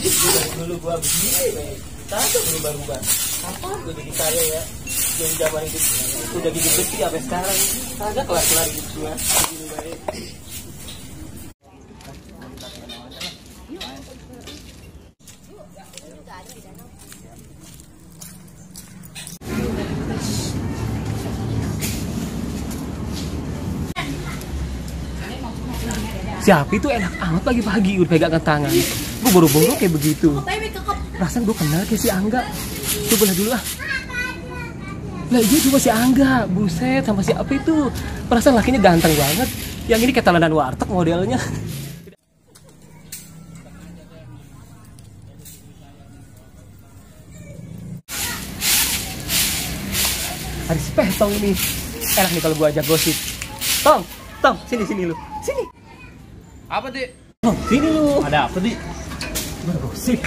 Dulu gua begini, kagak berubah-ubah. Apa gua jadi kaya ya? Dari zaman itu udah gigit besi sampai sekarang. Kagak kelar-kelar hidup gua. Begini baik. Siapa itu enak amat pagi-pagi udah pegangan tangan. Gue boro-boro kayak begitu. Perasaan gue kenal kayak si Angga. Coba lah dulu ah. Lah iya cuma si Angga. Buset sama siapa itu. Perasaan lakinya ganteng banget. Yang ini kayak teladan warteg modelnya. Ada si Tong ini. Enak nih kalau gue ajak gosip. Tong, sini lu. Sini. Apa, Dik? Oh, sini lu. Ada apa, Dik? Bergosip.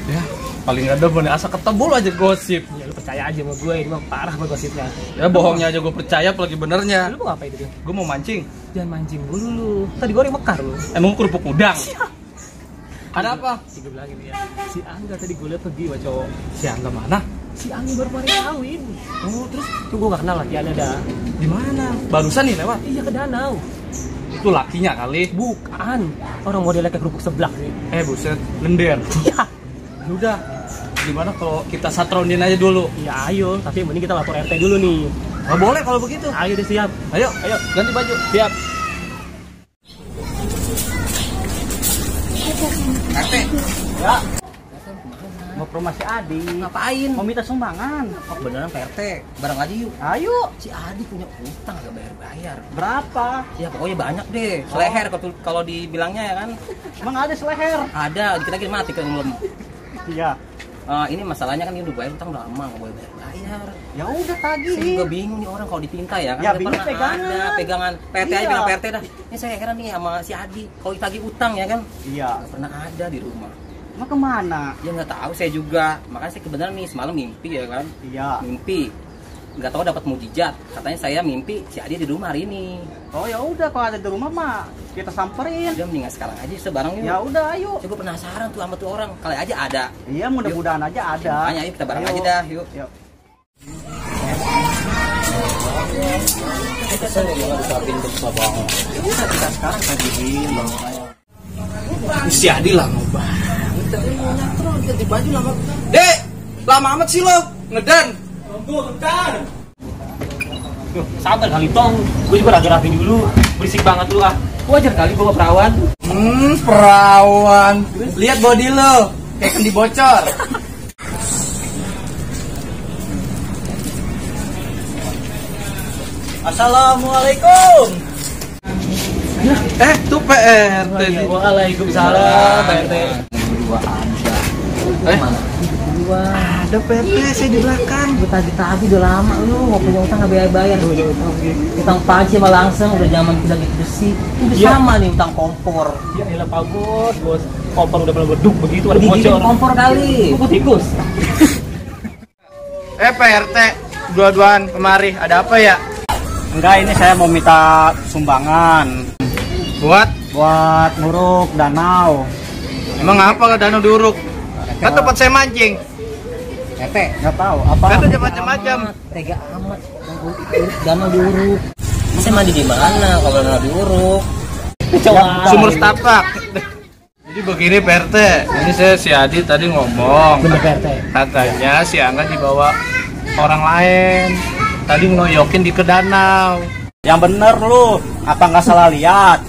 Ya, paling ada bener asa ketemu lu aja gosip. Ya lu percaya aja sama gue, ini mah parah bergosipnya. Ya bohongnya aja gue percaya apalagi benernya. Lu mau ngapain itu? Gue mau mancing. Jangan mancing dulu lu. Tadi goreng mekar lu. Emang kerupuk udang. Ada apa? Gue bilangin ya. Si Angga tadi gue liat pergi sama cowok. Si Angga mana? Si Angga baru kemarin kawin. Oh, terus tuh gue gak kenal lagi ada. Di mana? Barusan nih lewat. Iya ke danau. Itu lakinya kali. Bukan. Orang modelnya kayak kerupuk seblak nih. Buset, lender. Iya. Udah. Gimana kalau kita satronin aja dulu? Ya ayo, tapi mending kita lapor RT dulu nih. Nggak boleh kalau begitu. Ayo deh siap. Ayo, ganti baju. Siap. RT. Ya. Mau ke rumah si Adi. Ngapain? Mau minta sumbangan. Oh, beneran Pak RT. Bareng aja yuk. Ayo. Si Adi punya utang gak bayar-bayar. Berapa? Ya pokoknya banyak deh. Seleher kalau dibilangnya ya kan. Emang ada seleher? Ada, dikit lagi mati kan belum. Iya. Ini masalahnya kan ini udah bayar utang udah lama nggak boleh bayar. Ya udah tagih. Saya juga bingung nih orang kalau dipinta ya kan. Ya Udah bingung pernah pegangan. ada pegangan. PRT aja Iya. bilang PRT dah. Ini saya heran nih sama si Adi. Kalau ditagih utang ya kan. Iya. Nggak pernah ada di rumah. Emang kemana? Ya nggak tahu saya juga. Makanya saya kebenaran nih semalam mimpi ya kan. Iya. Mimpi. Nggak tahu dapat mukjizat. Katanya saya mimpi si Adi di rumah hari ini. Oh ya udah kalau ada di rumah mah kita samperin. Udah mendingan sekarang aja sebarang yuk. Ya udah ayo. Saya gue penasaran tuh sama tuh orang. Kali aja ada. Iya mudah-mudahan aja ada. Makanya ayo kita bareng Ayo. aja dah yuk. Yuk. Kita sekarang tagihin bang. Si Adi lama banget. Ganti baju lama. Dek, lama amat sih lo ngedan. Sabar kali Tong. Gue juga rapi-rapi dulu. Berisik banget lu ah. Wajar kali bawa perawan. Perawan. Lihat body lo, kayak kendi bocor. Assalamualaikum. Tuh PRT. Waalaikumsalam Pak RT. Berdua ada. Ada PT saya di belakang. Gue tadi udah lama lu mau punya utang nggak bayar. Utang panci malah langsung udah zaman kita gitu besi. Itu sama nih utang kompor. Ya elah Pak Bos. Kompor udah pernah beduk begitu ada bocor. Kompor kali. Kok tikus? PRT, dua-duaan kemari. Ada apa ya? Enggak, ini saya mau minta sumbangan Buat? buat nguruk danau. Emang apa danau diuruk? Kan tempat saya mancing. Nggak tahu apa. Kan ada macam-macam. Tega amat. Danau diuruk. Saya mandi di mana kalau danau diuruk? Sumur setapak. Jadi begini PRT, ini saya si Adi tadi ngomong. Bener PRT. Katanya si Angga dibawa orang lain. Tadi ngeloyokin di ke danau. Yang bener lu, apa nggak salah lihat?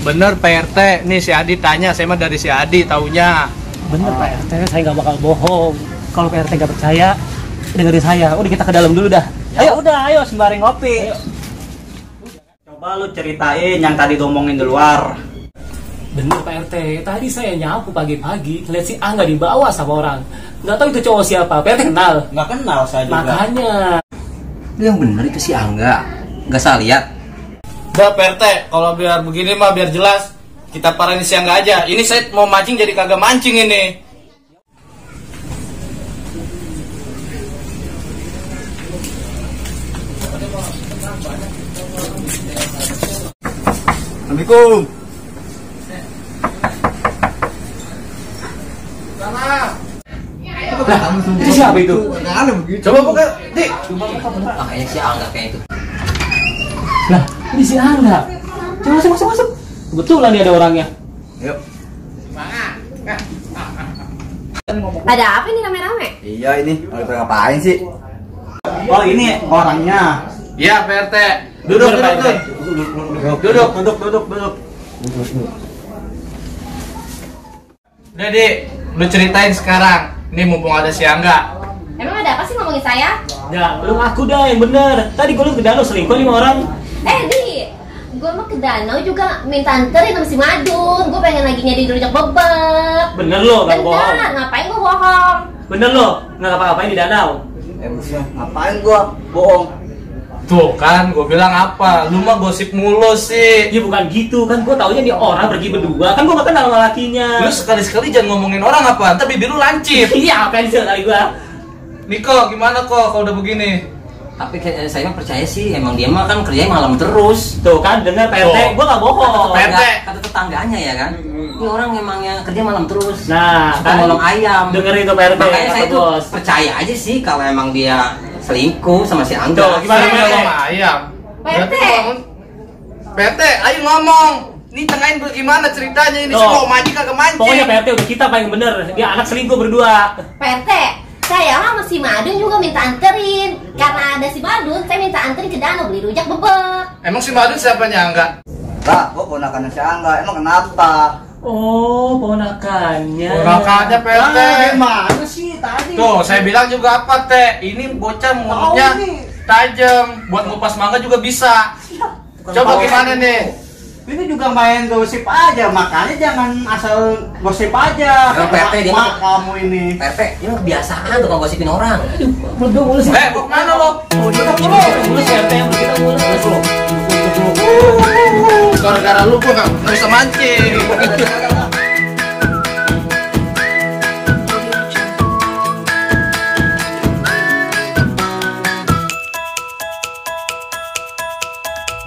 Bener PRT, nih si Adi tanya, saya mah dari si Adi taunya. Bener Pak RT, saya nggak bakal bohong. Kalau Pak RT nggak percaya, dengerin saya. Udah kita ke dalam dulu dah. Ayo sembari ngopi. Ayo. Coba lu ceritain yang tadi ngomongin di luar. Bener Pak RT, tadi saya nyapu pagi-pagi, lihat si Angga dibawa sama orang. Nggak tahu itu cowok siapa, Pak RT kenal? Nggak kenal saya juga. Makanya. Yang bener itu si Angga, nggak salah lihat. Udah PRT, kalau biar begini mah biar jelas, kita parahin si Angga aja. Ini saya mau mancing jadi kagak mancing ini. Assalamualaikum. Itu siapa itu? Coba buka, Dik. Kayaknya si Angga kayak itu. Lah, ini si Angga. Coba masuk. Kebetulan nih ada orangnya. Yuk. Ada apa ini rame-rame? Iya ini, mau ngapain sih? Oh, ini orangnya. Iya, Pak RT. Duduk. Udah, Dik. Lu ceritain sekarang. Ini mumpung ada si Angga. Emang ada apa sih ngomongin saya? Ya, lu ngaku dah yang bener. Tadi gue lu ke danau selingkuh 5 orang. Di, gue mah ke danau juga minta anterin sama si Madun. Gue pengen lagi nyari rujak bebek. Bener lo, gak bohong. Bener, ngapain gue bohong? Bener lo, nggak ngapa-ngapain di danau. Maksudnya ngapain gua bohong? Tuh kan, gue bilang apa? Lu mah gosip mulu sih. Ya bukan gitu, kan gue taunya dia orang pergi berdua. Kan gue gak kenal sama lakinya. Lu sekali-sekali jangan ngomongin orang apa, ntar bibir lu lancip. Iya, apa sih kali gue? Niko, gimana kok kalau udah begini? Tapi saya mah percaya sih, emang dia mah kan kerjanya malam terus. Tuh kan, denger PRT, Tuh. gue gak bohong. Pak RT. Kata tetangganya ya kan. Ini orang emangnya kerja malam terus. Nah, suka nolong ayam. Dengerin itu PRT, Makanya saya kata tuh bos. percaya aja sih kalau emang dia selingkuh sama si Angga. Tuh, gimana? Sama ayam. Pak RT. Pak RT, ayo ngomong. Ini tengahin bagaimana ceritanya ini Tuh. semua mancing kagak mancing. Pokoknya PRT udah kita paling bener. Dia anak selingkuh berdua. PT, saya sama si Madun juga minta anterin. Karena ada si Madun, saya minta anterin ke danau beli rujak bebek. Emang si Madun siapanya Angga? Kak, gua ponakannya si Angga. Emang kenapa? Oh, ponakannya. Ponakannya PT. Mana sih tadi? Tuh, saya bilang juga apa, Teh? Ini bocah mulutnya tajam. Buat ngupas mangga juga bisa. Coba gimana nih? Ini juga main gosip aja, makanya jangan asal gosip aja. Emang PT dia Mak kamu ini. PRT, ini mah kebiasaan tuh kalau gosipin orang. Berdua mulus. Mau kemana lo? Mulus PRT, kita mulus. Gara-gara lu gua nggak bisa mancing.